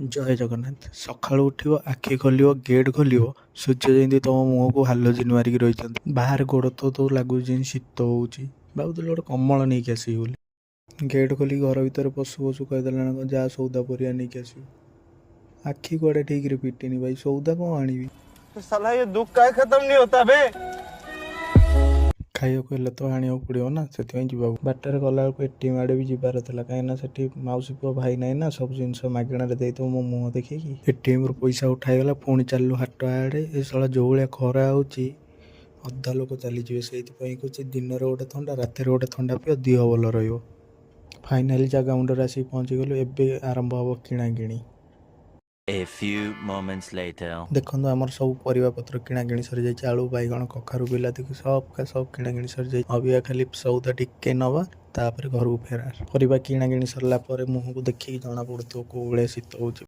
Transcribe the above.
ଜୟ ଜଗନ୍ନାଥ। ସକାଳୁ ଉଠିବ, ଆଖି ଖୋଲିବ, ଗେଟ୍ ଖୋଲିବ, ସୂର୍ଯ୍ୟ ଯେମିତି ତମ ମୁହଁକୁ ହାଲୋଜିନ୍ ମାରିକି ରହିଛନ୍ତି। ବାହାରେ ଗୋଡ଼ ଥୋଉ ଥୋଉ ଲାଗୁଛି ଯେମିତି ଶୀତ ହେଉଛି। ଭାବୁଥିଲି ଗୋଟେ କମ୍ବଳ ନେଇକି ଆସିବି ବୋଲି। ଗେଟ୍ ଖୋଲିକି ଘର ଭିତରେ ପଶୁ ପଶୁ କହିଦେଲା ନା କଣ, ଯା ସଉଦା ପରିବା ନେଇକି ଆସିବୁ। ଆଖି କୁଆଡ଼େ ଠିକରେ ଫିଟିନି ଭାଇ, ସଉଦା କଣ ଆଣିବି? साला ये दुख काहे खत्म नहीं होता बे? ଖାଇବାକୁ ହେଲେ ତ ଆଣିବାକୁ ପଡ଼ିବ ନା, ସେଥିପାଇଁ ଯିବାକୁ। ବାଟରେ ଗଲାବେଳକୁ ଏଟିଏମ୍ ଆଡ଼େ ବି ଯିବାର ଥିଲା, କାହିଁକିନା ସେଠି ମାଉସୀ ପୁଅ ଭାଇ ନାହିଁ ନା, ସବୁ ଜିନିଷ ମାଗଣାରେ ଦେଇଦେବ ମୋ ମୁହଁ ଦେଖିକି। ଏଟିଏମ୍ରୁ ପଇସା ଉଠାଇଗଲା, ପୁଣି ଚାଲିଲୁ ହାଟ ଆଡ଼େ। ଏ ଶଳା ଯେଉଁ ଭଳିଆ ଖରା ହେଉଛି, ଅଧା ଲୋକ ଚାଲିଯିବେ। ସେଇଥିପାଇଁ କହୁଛି, ଦିନରେ ଗୋଟେ ଥଣ୍ଡା, ରାତିରେ ଗୋଟେ ଥଣ୍ଡା ପିଅ, ଦିହ ଭଲ ରହିବ। ଫାଇନାଲି ଜାଗା ମୁଣ୍ଡରେ ଆସିକି ପହଞ୍ଚିଗଲୁ। ଏବେ ଆରମ୍ଭ ହେବ କିଣାକିଣି। A few moments later. ଦେଖନ୍ତୁ, ଆମର ସବୁ ପରିବା ପତ୍ର କିଣାକିଣି ସରିଯାଇଛି। ଆଳୁ, ବାଇଗଣ, କଖାରୁ, ବିଲାତି ସବୁ କା ସବୁ କିଣାକିଣି ସରିଯାଇଛି। ଅବିକା ଖାଲି ସଉଦା ଟିକେ ନେବା, ତାପରେ ଘରକୁ ଫେରାର। ପରିବା କିଣାକିଣି ସରିଲା ପରେ ମୁହଁକୁ ଦେଖିକି ଜଣା ପଡ଼ୁଥିବ କେଉଁ ଭଳିଆ ଶୀତ ହେଉଛି।